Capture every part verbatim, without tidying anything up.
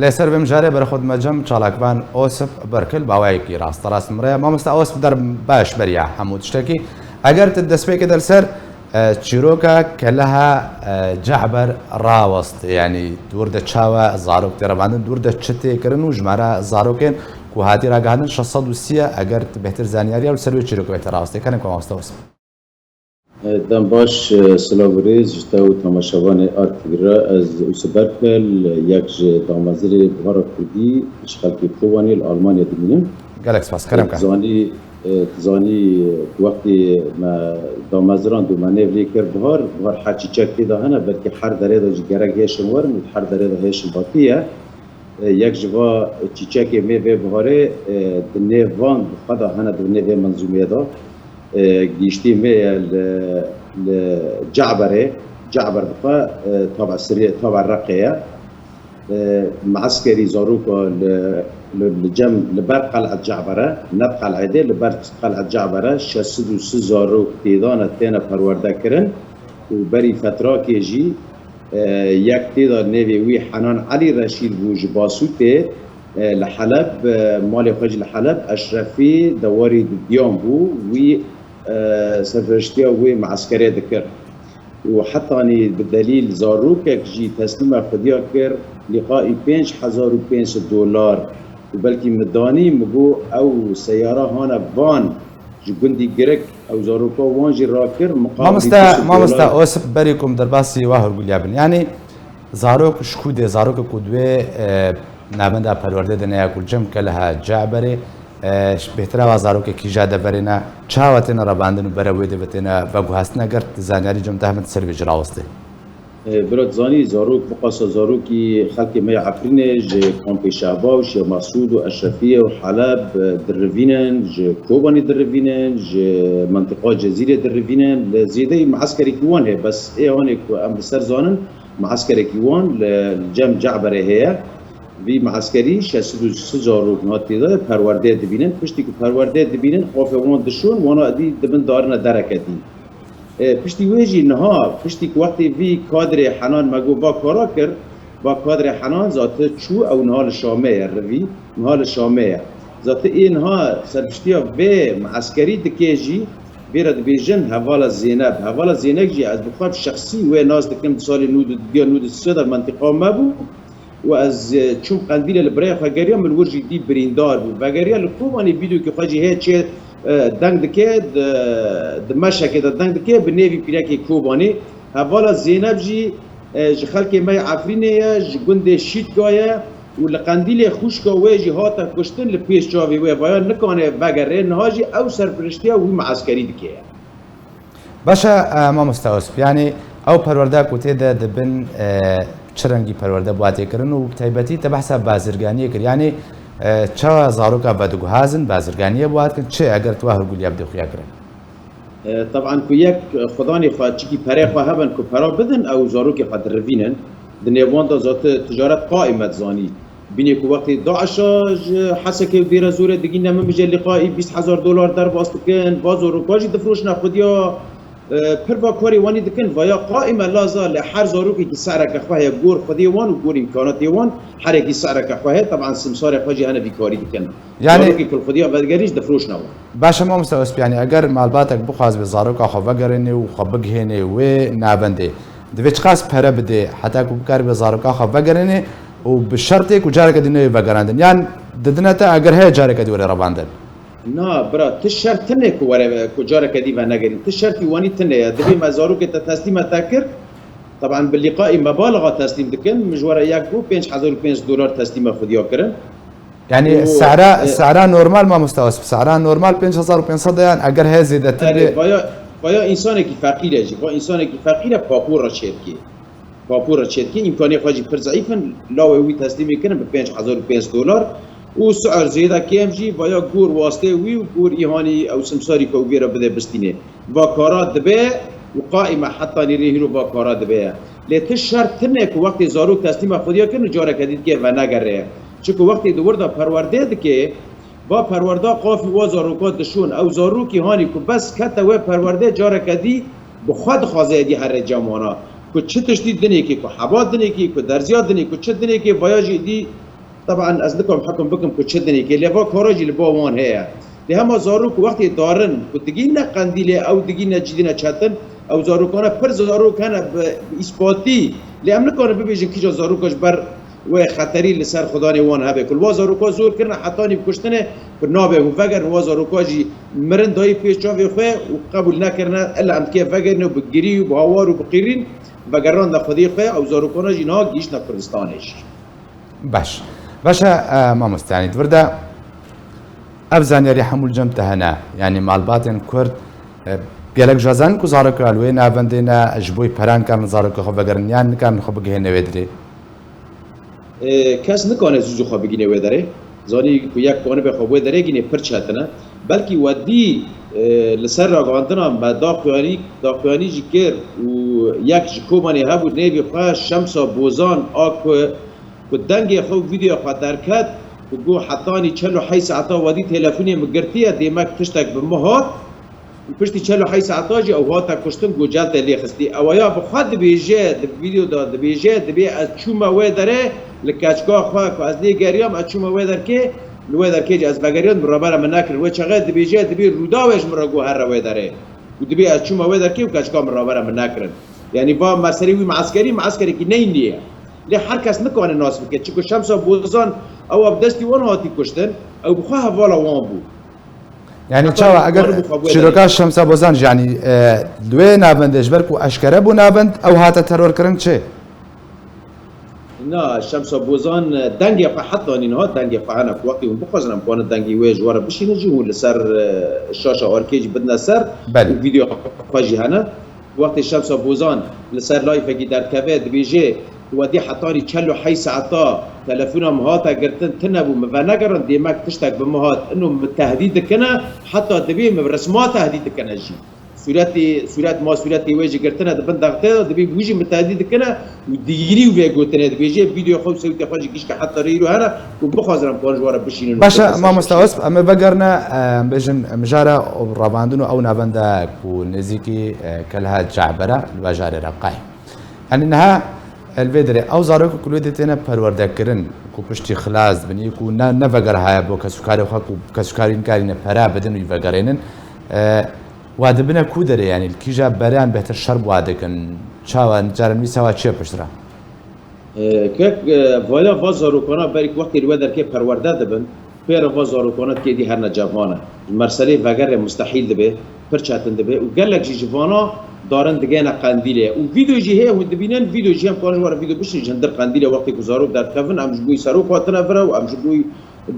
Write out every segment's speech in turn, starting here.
Lê ser vê mijarê berê xwe dime cem çalakvan Osip Birkil baweyekî rasterast min re. Mamoste Osip, der baş beriya hemû tiştekî. Eger tu destpêkê de li ser, e, çîroka keleha, e, Ce'ber rawest, yanî dûr de çawa zarok tê revandin, dûr de çi tê kirin û jimara zarokên ku hatî ragihandin şeş sed û sî ye, eger tu bêhtir zanyariya li ser wê çîrokê wê te rawestê. Kerem ke mamoste Osip. Dem baş, silav û rêz ji te û temaşevanê R T V re. Ez Usip Birkil, yek ji damezirê Bihara Kurdî, ji xelkê Kobanê li Almanya dimînim. Gelek spas, kerem ke. Dizanî, dizanî, wextê me dameziran dû me nêv lê kir Bihar, Bihar her çîçek tê de hene, belkî her derê de jî gerek hêşin werin û her derê de hêşin batî ye. E, yek ji va çîçekê mê vê biharê, e, di nêv van xwe de hene, di nêvê menzûmê de, e, giştî mê ye li, li Ce'berê, Ce'ber bi xwe, e, taba Sirê, taba Reqê ye. E, me'skerî zaroka li, li, li cem, li ber qel'et Ce'ber e, ne di qel'ê de, li ber qel'et Ce'ber e, şeş sed û sî zarok têdane têne perwerde kirin û berî fetrakê jî, e, yek tê de nêvê wî Henan Elî Reşîd bû ji Basûtê, e, li Heleb, e, malê xwe jî li Heleb, Eşrefî, dewarî Didiyan bû, wî, e, serperiştiya wê me'skerê dikir. Û hetanî bi delîl zarokek jî teslîma xwediya kir, lîqaî pênc hezar û pênc sed dolar. Û belkî min danî, min got, ew seyara hane van ji gundî Girik, ew zaroka wan jî rakir, miqabilî Mamoste, pênc sed dolar. Mamoste Osip, berî ku em derbasî wa hûrgulî bin. Yanî zarok ji ku dê, zarokê ku di wê, e, navenda perwerdê de ne ya ku cem keleha Ce'berê, e, bêhtir e wa zarokê kîja deverê ne, çawa têne revandin û bere wê de ve têne veguhastin, eger tu zanyarî cem te hebe tu ser vê jî rawestê. E, bira dizanî, zarok, biqasa zarokî xelkê me ya Efrînê ji kampê Şehbaş ya Mesûd û Eşrefiyê û Heleb, e, dirivînin, ji Kobanê dirivînin, ji mentiqa Cezîrê dirivînin. Li zêdeyî me'skerekî wan heye, bes ê hanê ku em li ser zanin, me'skerekî wan li, li cem Ce'berê heye. Vî me'skerî şeş sed û sî zarok niha tê de perwerdeyê dibînin. Piştî ku perwerdeyê dibînin, qafê wan dişon, wana edî dibin darine dereke dî. E, piştî wê jî niha, piştî ku wextê vî kadrê Henan me got va kara kir, va kadrê Henan zate çû, ew niha li Şamê ye, rivî niha li Şamê ye. Zate ê niha serpiştiya vê me'skerî dike jî, vê re dibêjin Hevala Zêneb. Hevala Zêneb jî ez bi xwe bi şexsî wê nas dikim, di salê nod û du ya nod û sê de mentiqa me bû. Û ez, e, çûm Qendîlê li birayê xwe geriya, min wir jî dî birîndar bû. Vegeriya li Kobanê vîdeokê xwe jî heye çê, e, deng dike, di, di meşekê de deng dike, bi nêvî pîrekê Kobanê. Hevala Zêneb jî, e, ji xelkê me yê Efrînê ye, ji gundê Şîtka ye û li Qendîlê xwişka wê jî hate kuştin li pêş çavê wê. Vaya nikane vegere, niha jî ew serpiriştiya wî me'skerî dike. Baş e, e, mamoste Osip, yanî ew perwerde ku tê de dibin, e, çi rengî perwerde bi wa tê kirin û bi taybetî te behsa bazirganiyê kir. Yanî, e, çawa zaroka vediguhazin, bazirganiyê bi wa dikin, çi eger tu wa hûrgulî ya bi dê xuya kirin? E, teban ku yek, e, xudanê xwe çikî perê xwe hebin ku pera bidin, ew zarokê xwe dirivînin. Di nêvan de zate ticaret qaîm e dizanî. Bînê ku wextê DAIŞa ji Hesekê û Dêrezorê digîne, min bije lîqayî bîst hezar dolar derbas dikin, va zaroka jî difroşine xwediya, e, pir va karê wanî dikin, vaya qaîm e laza li her zarokekî se'reke xwe heye, gor xwediyê wan û gor îmkanatê wan, herekî se'reke xwe heye, teban simsarê xwe jî hene vî karî dikin. Yanî zarokê ku li xwediya vedigerî jî difroşine wan. Baş e mamoste Osip, yanî eger malbatek bixwaz bê zaroka xwe vegerênê û xwe bigihênê wê navendê, divê çiqas pere bidê heta ku bikaribe zaroka xwe vegerênê û bi şertê ku careke dî neyê vegerandin? Yan didine te eger heye careke dî were revandin? Na bira, ti şert tine ku were, ku careke dî venegerî. Ti şertî wanî tine ye. Divê me zarokê te teslîme te kir. Teban bi lîqayî mebalixa teslîm dikin. Min ji we re yek got pênc hezar û pênc sed dolar teslîme xwediya kirin. Yanî û, sehra, e, sehra normal mamoste Osip, sehra normal pênc hezar û pênc sed e, yan eger heye zêdetir bê? Erê, vaya, vaya însanekî feqîr e jî, va însanekî feqîr e, papûra çêdikê. Papûra çêdikê, îmkanê xwe jî pir zeîf in, lawê wî teslîmê kirin bi pênc hezar û pênc sed dolar û si'er zêde kêm jî, vaya gor wastê wî û gor îhanî ew simsarî ku ew vê re bide bistînê. Va kara dibe û qaîme hetanî rê hîro va kara dibe ye. Lê ti şert tine ku wextê zarok teslîma xwediya kirin û careke dî dike venegere ye. Çiku wextê di wir de perwerdê dike, va perwerda qafî wa zaroka dişon. Ew zarokî hanî ku bes kete wê perwerdê careke dî bi xwe dixwaze êdî here cem wana. Ku çi tiştî dinêkê, ku heba dinêkê, ku derziya dinê, ku çi dinêkê, vaya jî êdî Teban ez nikom hekum bikim ku çi dinê kê, lê va kara jî li ba wan heye. Lê hema zarok ku wextê darin ku digîne qendîlê, ew digîne cîdîne çetin, ew zarokane pir zarok hene bi, bi îspatî. Lê em nikarin bibêjin kîja zaroka ji ber wê xeterî li ser xudanê wan hebe. Ku li wa zaroka zor kirine hetanî bi kuştinê ku nabe hûn vegerin wa zaroka jî mirin dayî pêş çavê xwe û qebûl nekirine. Ella em dikê vegerine û bi girî û bi hawar û bi qîrîn vegerandine xwediyê xwe, ew zarokana jî niha gihîştine Kurdistanê jî. Baş. Baş e, e, mamoste, yanî di vir de ev zanyarî hemû li cem te hene. Yanî malbatên Kurd, e, gelek ji zanin ku zaroka li wê navendê ne, ji bo pera nikarin zaroka xwe vegerin, yan nikarin xwe bigihêne wê dirê? E, kes nikane zû zû xwe bigîne wê derê. Zanî ku yek kanibe xwe wê derê gînê pir çetin e. Belkî we dî, e, li ser ragihandina me daxuyanî, daxuyanî jî kir û yek ji Kobanê hebû nêvî xwe Şemsa Bozan a ku ku dengê xwe û vîdeoya xwe derket, ku got hetanî çel û heyş saeta wedî telefonê min girtiye, dêmek tiştek bi min hat û piştî çel û heyş saeta jî ew hate kuştin, got cel te lê xistî. Ew ya bi xwe dibêje, di vîdeo de dibêje, dibê ez çûme wê derê, li keçika xwe ku ez lê geriyam, ez çûme wê derkê, li wê derkê jî ez vegeriyam, min rêbera min nekirin. Wê çaxê dibêje, dibê Rûdawê ji min re got here wê derê. Û dibê ez çûme wê derkê û keçika min rêbera min nekirin. Yanî va meselê wî me'skerî, me'skerekî neyînî ye. Lê her kes nikane nas bike. Çimkû Şemsa Bozan ew bi destî wan hatî kuştin, ew bi xwe hevala wan bû. Yanî çawa eger çîroka Şemsa Bozan jî, yanî, e, li wê navendê ji ber ku eşkere bû navend, ew hate terorkirin çi? Na, Şemsa Bozan, e, dengê xwe heta nî niha dengê xwe hene ku wextê hûn bixwazin em kanin dengê wê ji we re bişînin jî hûn li ser, e, şaşa arkê jî bidine ser. Belê. Û vîdeo xwe jî hene. Wextê Şemsa Bozan li ser layfekî derdikeve dibêje, wedî hetanî çel û heyş saeta telefona min hate girtin, tune bû min venegerin, dêmek tiştek bi min hat, ino min tehdît dikine, heta dibê min bi risma tehdît dikine jî. Sûretê, sûret ma sûretê wê jî girtine di bin dextê de, dibê wî jî min tehdît dikine û digirî û vê gotinê dibêje, vîdeo xwe û sewtê xwe jî gişke heta rê îro hene û bixwazin em karin ji we re bişînin û Baş e, bipirsin. Mamosta Osp, em ê vegerne, em bêjin mijara û ravandin û ew navenda ku nêzîkî, e, Kelha Cabera li bajarê Reqayê. Yanî niha, e, li vê derê ew zarok ku li wê têne perwerdekirin, ku piştî xilas dibin, yê ku ne, ne vegerhaye bo kesûkarê xwe, ku kesûkarî nikarîne pera bidin û vegerênin, e, wa dibine ku derê, yanî li kîja bereyan bêhtir şer bi wa dikin? Çawa, carên wî sewa çi ye piştre? E, kek, e, vaya va zarokana berî ku wextê li wê derkê perwerde dibin, pê re va zarokana têdî herne cem wan e. Ji merselê vegerê mustehîl dibe, pir çetin dibe û gelek jî ji vana darin digihêne qendîlê. Û vîdeo jî heye, hûn dibînin, vîdeo jî em karin ji we re vîdeo bişînin ji hundir qendîlê wextê ku zarok derdikevin, em ji bo wî serok hatine vir e û em ji bo wî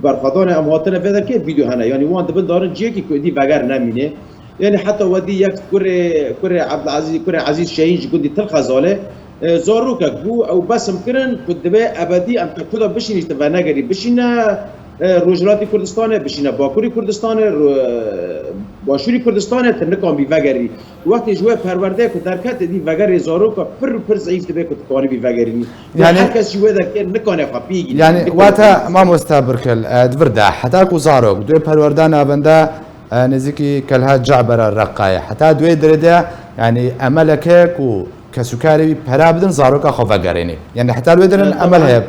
berxwedanê em hatine vê derkê, vîdeo hene. Yanî wan dibin darin ciyekî ku êdî veger nemîne. Yanî heta wedî yek kurê, kurê Ebdilezîz, kurê Ezîz Şehîn ji gundî Til Xezalê, e, zarokek bû, ew besim kirin ku divê ebedî em te ku de bişînî, ji te venegerî, bişîne, e, Rojhilatî Kurdistanê, bişîne Bakurî Kurdistanê, ro-, Başûrî Kurdistanê, tu nikanbî vegerî. Wextê ji wê perwerdeyê ku derket, êdî vegerê zaroka pir û pir zeîf dibe ku tu kanibî vegerînî. Yanî her kes ji wê derkê nikane xwe bigîne. Yanî wate mamosta Birkil, e, di vir de heta ku zarok di wê perwerda navenda, e, nêzîkî Kelha Cabera Reqayê, heta di wê derê de, yanî emelek heye ku kesûkarê wî pera bidin, zaroka xwe vegerênê. Yanî heta li wê derê emel heye.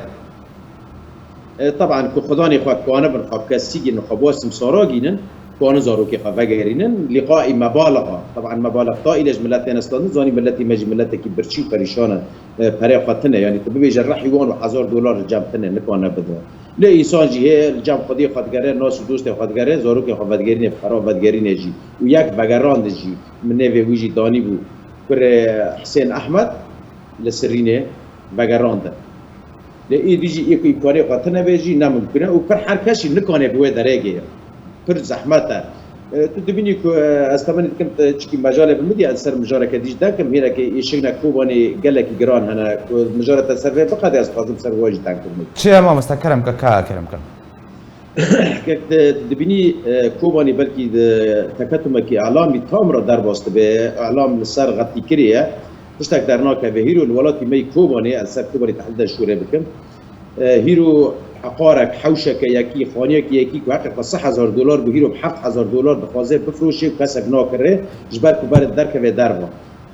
E, teban ku xudanê xwe kanibin, xwe bi kesî gînin, xwe bi simsara gînin, kanin zarokê xwe vegerînin. Lîqaî mebalixa, teban mebalixa île ji miletê ne standin, zanî miletê me jî miletekî birçî û perîşan e, e, perê xwe tine. Yanî tu bibêje rehî wan û hezar dolar li cem tine, nikane bide. Lê însan jî hê li cem xwediyê xwe digere, nas û dostê xwe digere, zarokê xwe vedigerîne, pera vedigerîne jî. Û yek vegerandin jî, min nêvê wî jî danîbû, kurê Hisên Ehmed li Sirînê vegerandin. Lê êdî jî ê ku îmkanê xwe tine vê jî ne mimkun e û pir her kes jî nikane bi wê derê gêre. Pir zehmet e. E, tu dibînî ku, e, ez temenî dikim, e, çikî mejalê bi min dî, ez ser mijareke dî jî deng kim, hênekê êşignek Kobanê gelekî giran hene. Ku mijara te ser vê biqede, ez dixwazim ser wa jî deng kim. Çi ye mamoste, kerem ke, ka kerem ke. Kek di-, dibînî, e, Kobanî belkî di teketumekî elamî tam re derbas dibe, elam li ser xetîkirî ye. Tiştek dernakeve. Hîro li welatî me yî Kobanê, ez ser Kobanî tehlîl de şûrê bikim. E, hîro eqarek, hewşeke yekî, xaniyeke yekî ku heqê xwe sed hezar dolar bû, hîro bi heft hezar dolar dixwaze bifroşê û kesek nakirê, ji ber ku berê derkeve derva.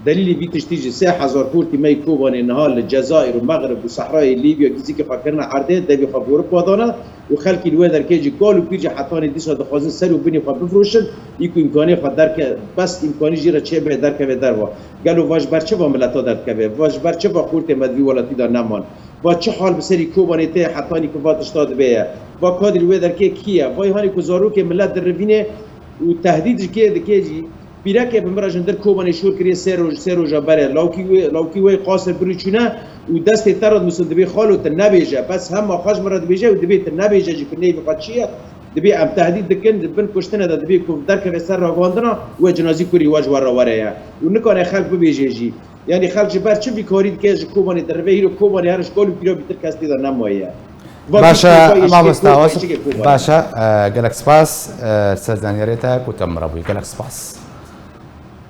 Delîlê vî tiştî jî sê hezar kurtî me yê Kobanê niha li Cezayir û Mexrib û Sehrayê Lîbya gîzikê xwe kirine erdê, devê xwe bi Ewropa dane û xelkî li wê derkê jî kal û pîr jî hetanî dîsa dixwazin ser û binê xwe bifroşin, î ku îmkanê xwe derke, bes îmkanî jî re çêbe derkeve derva. Gelo va ji ber çi va mileta derdikeve? Va ji ber çi va kurtê me di vî welatî de neman? Va çi hal bi serî Kobanê tê hetanî ku va tişta dibe ye? Va kadrê wê derkê kî ye? Vay hanê ku zarokê milet dirivîne û tehdîd ji kê dike jî? Pîrekê bi min re ji hundir Kobanê şûr kiriye sê roj, sê roja berê. Lawkî wê, lawkî wê qasir birî çûne û destê te re dinusin, dibê xalo tu nebêje. Bes hema xwe ji min re dibêje û dibê tu nebêje jî ku nêvî xwe çi ye? Dibê em tehdîd dikin, di bin kuştine de dibê ku derkeve ser ragandina, wê cinazî kurî we ji we re were ye. Û nikane xelk bibêje jî. Yanî xelk ji ber çi vî karî dike ji Kobanê dirive, hîro Kobanê her ji kal û pîra bîtir kes tê de nemaye. Va Baş e, tiştê xwe yê ji kê mamosta Kobanê, Wasif. Çi kê Kobanê? Baş e, e, gelek spas, e, ser zanîyarê te ku te min re bûyî. Gelek spas.